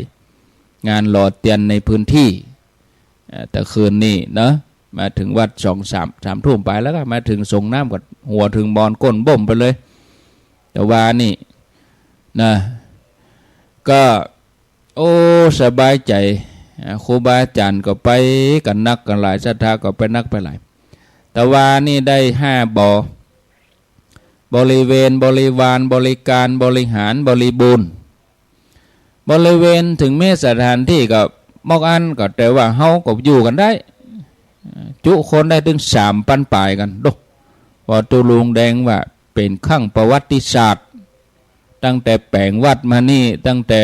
งานหล่อเตียนในพื้นตี้ เอ่อ ตะคืนนี่เนาะ มาเถิงวัดสองสาม สามทุ่มป๋ายแล้วก็มาเถิงส่งน้ำก็หัวเถิงบอลก้นบ้มไปเลย ตะวานี่นะ ก็ โอ้ สบายใจ๋ อ่า ครูบาอาจ๋ารย์ก็ไปกั๋นนักกั๋นหลาย ศรัทธาก็ไปนักไปหลาย ตะวานี่ได้ห้าบ่อ บริเวณ บริวาร บริการ บริหาร บริบูรณ์ บริเวณ เถิงแม้สถานตี้ก็มอกอั้นก็ แต่ว่าเฮาก็อยู่กั๋นได้ จุคนได้ตึงสามปันป๋ายกั๋น โด ปอตุ๊ลุงแดงว่าเป๋นครั้งประวัติศาสตร์ ตั้งแต่แป๋งวัดมานี่ ตั้งแต่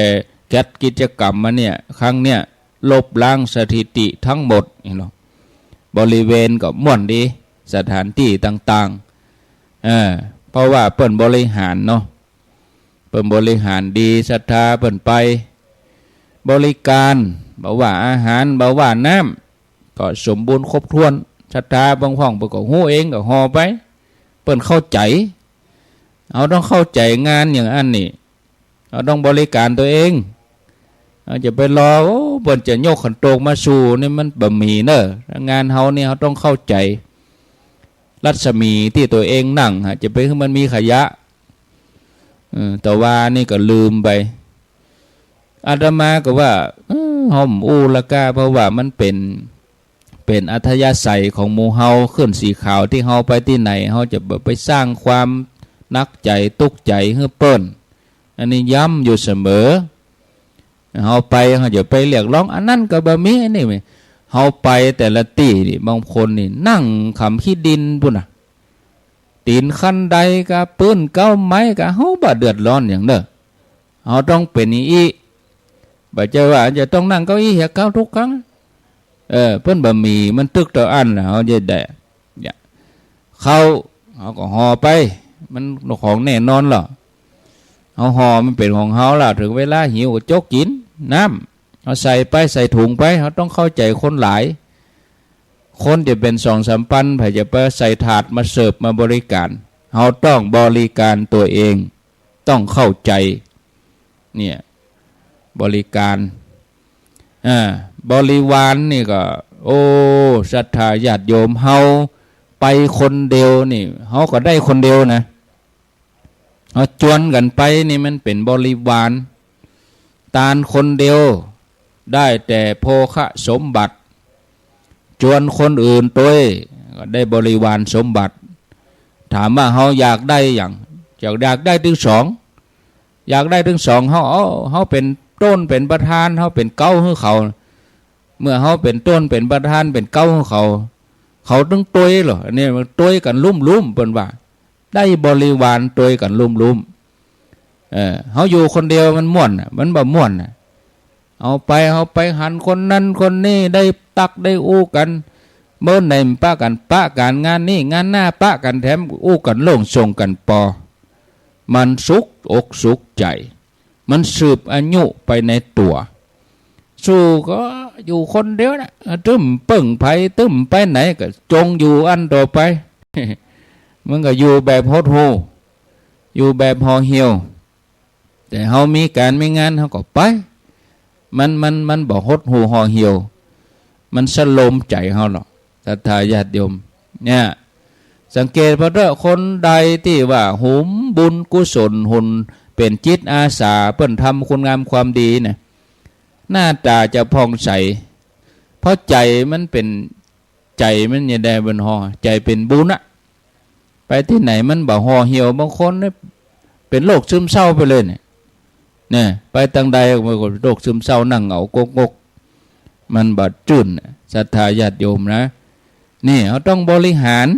จัดกิจกรรมมาเนี่ย ครั้งเนี่ย ลบล้างสถิติตึงหมด หันก่อ บริเวณก็ม่วนดี สถานตี้ต่างๆ เออ เพราะว่าเปิ้นบริหารเนาะ เปิ้นบริหารดี ศรัทธาเปิ้นไป บริการ บ่ว่าอาหาร บ่ว่าน้ำ ก็สมบูรณ์ครบถ้วน ศรัทธาบางพ่องเปิ้นก็ฮู้เอง ก็ห่อไป เปิ้นเข้าใจ๋ เฮาต้องเข้าใจ๋งานอย่างอั้นนี่ เฮาต้องบริการตั๋วเอง เฮาจะไปรอ โอ้ เปิ้นจะยกขันโตกมาสู่นี่มันบ่มีเน่อ งานเฮานี่เฮาต้องเข้าใจ๋ รัศมีตี้ตั๋วเองนั่งฮะ จะไปหื้อมันมีขยะ เออ ตะวานี่ก็ลืมไป อาตมาก็ว่า เออ เฮาบ่อู้ละก้า เพราะว่ามันเป๋น เป๋นอัธยาศัยของหมู่เฮา ขึ้นสีขาวตี้เฮาไปตี้ไหน เฮาจะบ่ไปสร้างความ หนักใจ๋ตุ๊กใจ๋หื้อเปิ้น อันนี้ย้ำอยู่เสมอ เฮาไป เฮาจะไปเรียกร้องอันนั้นก็บ่มี อันนี้บ่มี เฮาไปแต่ละตี้นี่ บางคนนี่นั่งขำขี้ดินปู้นน่ะ ตี๋นคันไดกา ปื๊นเก๊าไม้กา เฮาบ่เดือดร้อนหยังเน่อ เฮาต้องเป๋นอี้ บ่ใจ้ว่าจะต้องนั่งเก้าอี้เหียเก๊าทุกครั้ง เออ เปิ้นบ่มี มันตึกเต้าอั้นแหละ เฮาจะได้ เนี่ย ข้าว เฮาก็ห่อไป มันของแน่นอนแล้ว เฮาห่อมันเป๋นของเฮาแล้ว เถิงเวลาหิวก็จกกิ๋น น้ำ เฮาใส่ไป ใส่ถุงไป เฮาต้องเข้าใจ๋คนหลาย คนจะเป๋นสองสามปัน ใผจะไปใส่ถาดมาเสิร์ฟมาบริก๋าน เฮาต้องบริก๋านตั๋วเอง ต้องเข้าใจ๋ เนี่ย บริก๋าน อ่า บริวารนี่ก็ โอ้ ศรัทธาญาติโยม เฮาไปคนเดียวนี่ เฮาก็ได้คนเดียวนะ เฮาจวนกั๋นไปนี่มันเป๋นบริวาร ตานคนเดียวได้แต่โภคสมบัติ จวนคนอื่นตวยก็ได้บริวารสมบัติ ถามว่าเฮาอยากได้หยัง อยาก อยากได้ตึงสอง อยากได้ตึงสอง เฮา เอ้า เฮาเป๋นต้นเป๋นประธาน เฮาเป๋นเก๊าหื้อเขา เมื่อเฮาเป๋นต้นเป๋นประธานเป๋นเก๊าหื้อเขา เขาตึงตวยเหรอ อันนี้มันตวยกั๋นลุ่มๆ เปิ้นว่า ได้บริวารตวยกั๋นลุ่มๆ เออ เฮาอยู่คนเดียวมันม่วนน่ะ มันบ่ม่วนน่ะ เอาไป เอาไปหันคนนั้นคนนี้ ได้ตักได้อู้กั๋น เมื่อไหนมันปะกั๋น ปะกั๋นงานนี้งานหน้า ปะกั๋นแถมอู้กั๋นโล่งส่งกั๋นปอ มันสุขอกสุขใจ๋ มันสืบอายุไปในตั๋ว สู้ก็อยู่คนเดียวน่ะ ตึ้มเปิ้งใผ ตึ้มไปไหนก็จงอยู่อั้นต่อไป มันก็อยู่แบบหดหู่ อยู่แบบห่อเหี่ยว แต่เฮามีก๋านมีงานเฮาก็ไป มัน มัน มันบ่หดหู่ห่อเหี่ยว มันสโลมใจ๋เฮาหรอก ศรัทธาญาติโยม เนี่ย สังเกตผ่อเต๊อะ คนใดตี้ว่าหุมบุญกุศล หุนเป๋นจิตอาสา เปิ้นทำคุณงามความดีน่ะ หน้าต๋าจะผ่องใส เพราะใจ๋มันเป๋น ใจ๋มันจะได้บ่ห่อ ใจ๋เป๋นบุญอะ ไปตี้ไหนมันบ่ห่อเหี่ยว บางคนเนี่ยเป๋นโรคซึมเศร้าไปเลยเนี่ย เนี่ย ไปตางใดมันก็โรคซึมเศร้า นั่งเหงาก๊กงก มันบ่จื้นน่ะ ศรัทธาญาติโยมนะ นี่ เฮาต้องบริหาร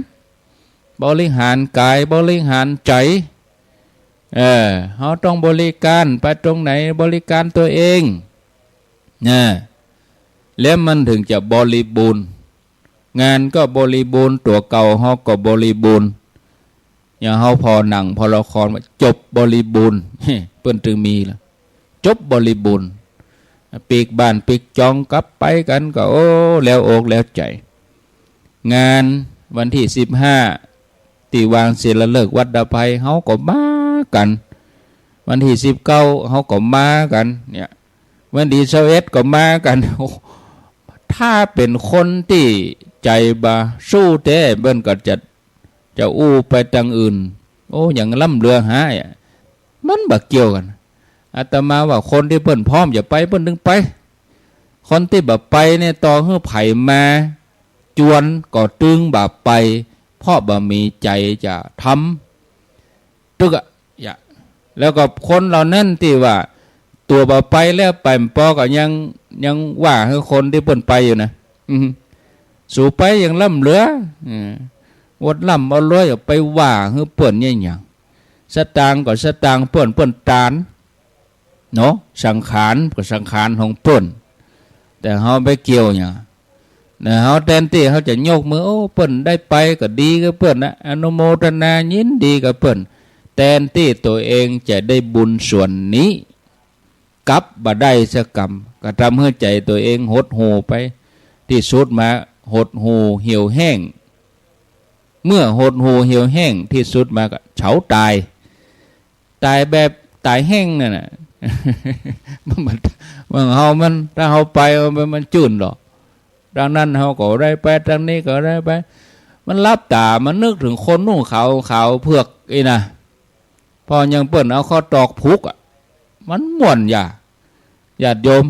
บริหารก๋าย บริหารใจ๋ เออ เฮาต้องบริก๋าน ไปตรงไหนบริก๋านตั๋วเอง นะ แล้วมันเถิงจะบริบูรณ์ งานก็บริบูรณ์ ตั๋วเก่าเฮาก็บริบูรณ์ อย่างเฮาผ่อหนังผ่อละครว่าจบบริบูรณ์ เปิ้นตึงมีละ จบบริบูรณ์ ปิ๊กบ้านปิ๊กจองกลับไปกั๋นก็ โอ้ แล้วอกแล้วใจ๋ งานวันตี้สิบห้า ตี้วางศิลาฤกษ์วัดดาไพร เฮาก็มากั๋น วันตี้สิบเก้า เฮาก็มากั๋น เนี่ย วันตี้ซาวเอ็ดก็มากั๋น โอ้ ถ้าเป๋นคนตี้ใจ๋บ่สู้แต๊ เปิ้นก็จะ จะอู้ไปตางอื่น โอ้ อย่างล้ำเหลือหาอะ มันบ่เกี่ยวกั๋น อาตมาว่าคนตี้เปิ้นพร้อมจะไป เปิ้นตึงไป คนตี้บ่ไปเนี่ย ต่อหื้อใผมาจวนก็ตึงบ่ไป เพราะบ่มีใจ๋จะทำ ตึกอะ อย่า แล้วก็คนเหล่านั้นตี้ว่าตั๋วบ่ไปแล้ว ไปบ่ปอก็ยัง ยังว่าหื้อคนตี้เปิ้นไปอยู่นะ อืม สูไปอย่างล้ำเหลือ เออ อวดร่ำอวดรวย ไปว่าหื้อเปิ้นเนี่ยหยัง สตางค์ก็สตางค์เปิ้น เปิ้นตาน เนาะ สังขารก็สังขารของเปิ้น แต่เฮาไปเกี่ยวหยัง นะ เฮาแตนตี้เฮาจะยกมือ โอ้ เปิ้นได้ไปก็ดีกับเปิ้นนะ อนุโมทนายินดีกับเปิ้น แตนตี้ตั๋วเองจะได้บุญส่วนนี้ กลับบ่ได้สักกำ ก็ทำหื้อใจ๋ตั๋วเองหดหู่ไป ตี้สุดมาหดหู่เหี่ยวแห้ง เมื่อหดหู่เหี่ยวแห้งตี้สุดมาก็เฉาต๋าย ต๋ายแบบต๋ายแห้งนั่นน่ะ มัน มันเฮามัน ถ้าเฮาไปมัน มันจื้นหรอก ตางนั้นเฮาก็ได้ไป ตางนี้ก็ได้ไป มันหลับต๋า มันนึกเถิงคนนุ่งขาวขาวเผือกอี้นะ พอยังเปิ้นเอาข้าวตอกผูกอะ มันม่วนอย่า ญาติโยม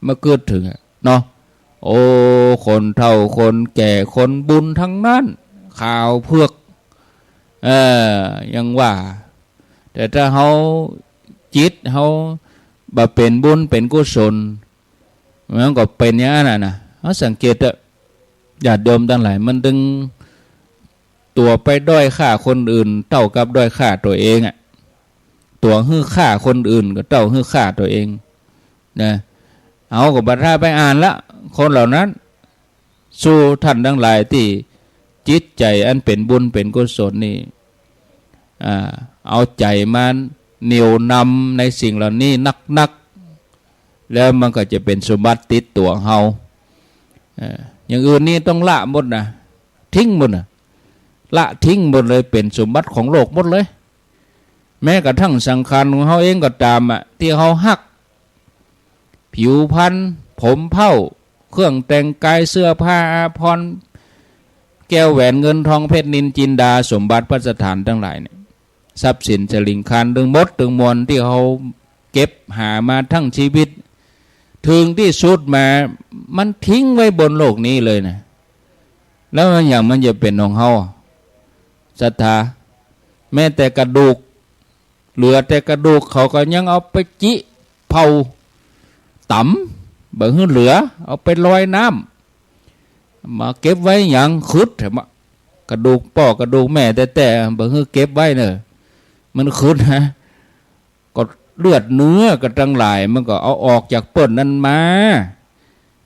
มากึ๊ดเถิงอะเนาะ โอ้ คนเฒ่าคนแก่คนบุญทั้งนั้น ขาวเผือก เออ ยังว่า แต่ถ้าเฮา จิตเฮาบ่เป๋นบุญเป๋นกุศล มันก็เป๋นอย่างนั้นน่ะนะ เฮาสังเกตเถอะ ญาติโยมตังหลาย มันตึงตั๋วไปด้อยค่าคนอื่น เต้ากับด้อยค่าตั๋วเองอะ ตั๋วหื้อค่าคนอื่นก็เต้าหื้อค่าตั๋วเองนะ เฮาก็บ่ถ้าไปอ่านละ คนเหล่านั้น สู้ต้านตังหลายตี้จิตใจ๋อันเป๋นบุญเป๋นกุศลนี่ อ่า เอาใจ๋มาเหนี่ยวนำในสิ่งเหล่านี้นักๆ แล้วมันก็จะเป๋นสมบัติติดตั๋วเฮา เอ่อ อย่างอื่นนี่ต้องละหมดนะ ทิ้งหมดนะ ละทิ้งหมดเลย เป๋นสมบัติของโลกหมดเลย แม้กระทั่งสังขารของเฮาเองก็ต๋ามอะ ตี้เฮาฮัก ผิวพรรณ ผมเผ้า เครื่องแต่งกาย เสื้อผ้าอาภรณ์ แก้วแหวนเงินทองเพชรนิลจินดา สมบัติพัสถานตังหลายเนี่ย ทรัพย์สินสลิงคารตึงหมดตึงมวลตี้เฮาเก็บหามาตึงชีวิต เถิงตี้สุดมา มันทิ้งไว้บนโลกนี้เลยนะ แล้วมันอย่างมันจะเป๋นของเฮา ศรัทธา แม้แต่กระดูก เหลือแต่กระดูกเขาก็ยังเอาไปจิเผา ต๋ำ บ่หื้อเหลือ เอาไปลอยน้ำ มาเก็บไว้หยัง ขึดแถมอะ กระดูกป้อกระดูกแม่แต๊ๆ บ่หื้อเก็บไว้เน่อ มันขึดนะ ก็เลือดเนื้อก็ตังหลาย มันก็เอาออกจากเปิ้นนั้นมา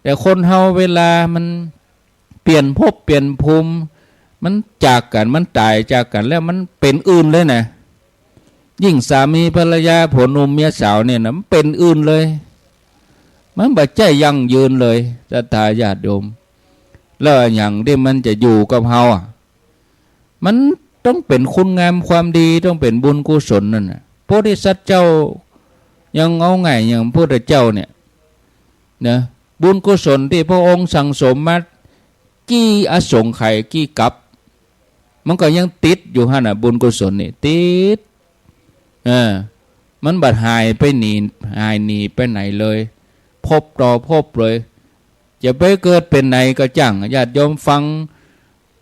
แต่คนเฮาเวลามัน เปลี่ยนภพเปลี่ยนภูมิ มันจากกั๋น มันต๋ายจากกั๋นแล้วมันเป๋นอื่นเลยนะ ยิ่งสามีภรรยา ผัวหนุ่มเมียสาวเนี่ยนะ มันเป๋นอื่นเลย มันบ่ใจ้ยั่งยืนเลย ศรัทธาญาติโยม แล้วอะหยังตี้มันจะอยู่กับเฮาอะ มันต้องเป๋นคุณงามความดี ต้องเป๋นบุญกุศลนั่นน่ะ โพธิสัตว์เจ้ายังเอาไง อย่างพระพุทธเจ้าเนี่ย นะ บุญกุศลตี้พระองค์สั่งสมมา กี่อสงไขยกี่กัป มันก็ยังติดอยู่หั้นน่ะ บุญกุศลนี่ติด เออ มันบ่หายไปหนี หายหนีไปไหนเลย ภพต่อภพเลย จะไปเกิดเป๋นไหนก็จ้าง ญาติโยมฟัง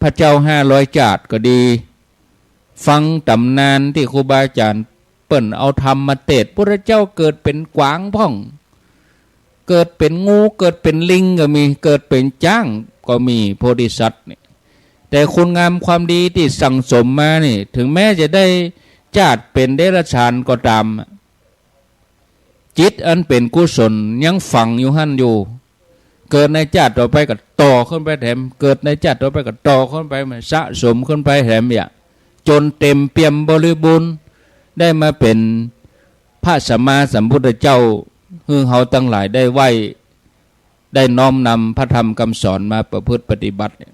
พระเจ้าห้าร้อยจาติก็ดี ฟังต๋ำนานตี้ครูบาอาจ๋ารย์เปิ้นเอาธรรมมาเตสน์ พุทธเจ้าเกิดเป๋นกวางพ่อง เกิดเป๋นงู เกิดเป๋นลิงก็มี เกิดเป๋นจ๊างก็มี โพธิสัตว์นี่ แต่คุณงามความดีตี้สั่งสมมานี่ ถึงแม้จะได้จาติเป๋นเดรัจฉานก็ต๋าม จิตอันเป๋นกุศลยังฝังอยู่หั้นอยู่ เกิดในจาติต่อไปก็ต่อขึ้นไปแถม เกิดในจาติต่อไปก็ต่อขึ้นไป มันสะสมขึ้นไปแถมเนี่ย จ๋นเต๋มเปี่ยมบริบูรณ์ ได้มาเป๋นพระสัมมาสัมพุทธเจ้า หื้อเฮาตังหลายได้ไหว้ ได้น้อมนำพระธรรมกำสอนมาประพฤติปฏิบัติเนี่ย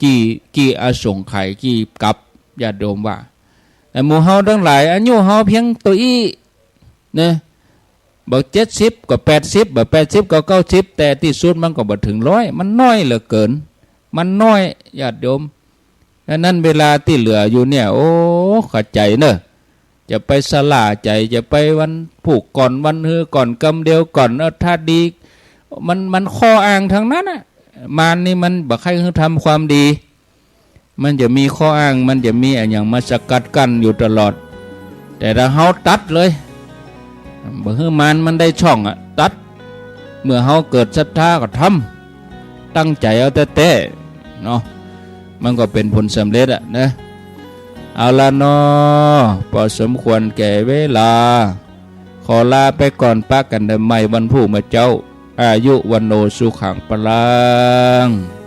กี่ กี่อสงไขยกี่กัป ญาติโยมว่า แต่หมู่เฮาตังหลาย อายุเฮาเพียงตั๋วอี้ นะ บ่เจ็ดสิบก็แปดสิบ บ่แปดสิบก็เก้าสิบ แต่ตี้สุดมันก็บ่เถิงร้อย มันน้อยเหลือเกิน มันน้อย ญาติโยม ฉะนั้นเวลาตี้เหลืออยู่เนี่ย โอ้ เข้าใจ๋เน่อ จะไปสะหล้าใจ๋ จะไปวันพูกก่อน วันฮือก่อน กำเดียวก่อน เออ ถ้าดี มัน มันข้ออ้างตังนั้นน่ะ มารนี่มันบ่ใค่หื้อทำความดี มันจะมีข้ออ้าง มันจะมีอะหยังมาสกัดกั้นอยู่ตลอด แต่ถ้าเฮาตัดเลย บ่หื้อมารมันได้ช่องอะ ตัด เมื่อเฮาเกิดศรัทธาก็ทำ ตั้งใจ๋เอาแต๊ๆ เนาะ มันก็เป๋นผลสำเร็จอะนะ เอาละเนาะ พอสมควรแก่เวลา ขอลาไปก่อน ปะกั๋นได้ใหม่วันพูกมื้อเจ๊า อายุ วัณโณ สุขัง พลัง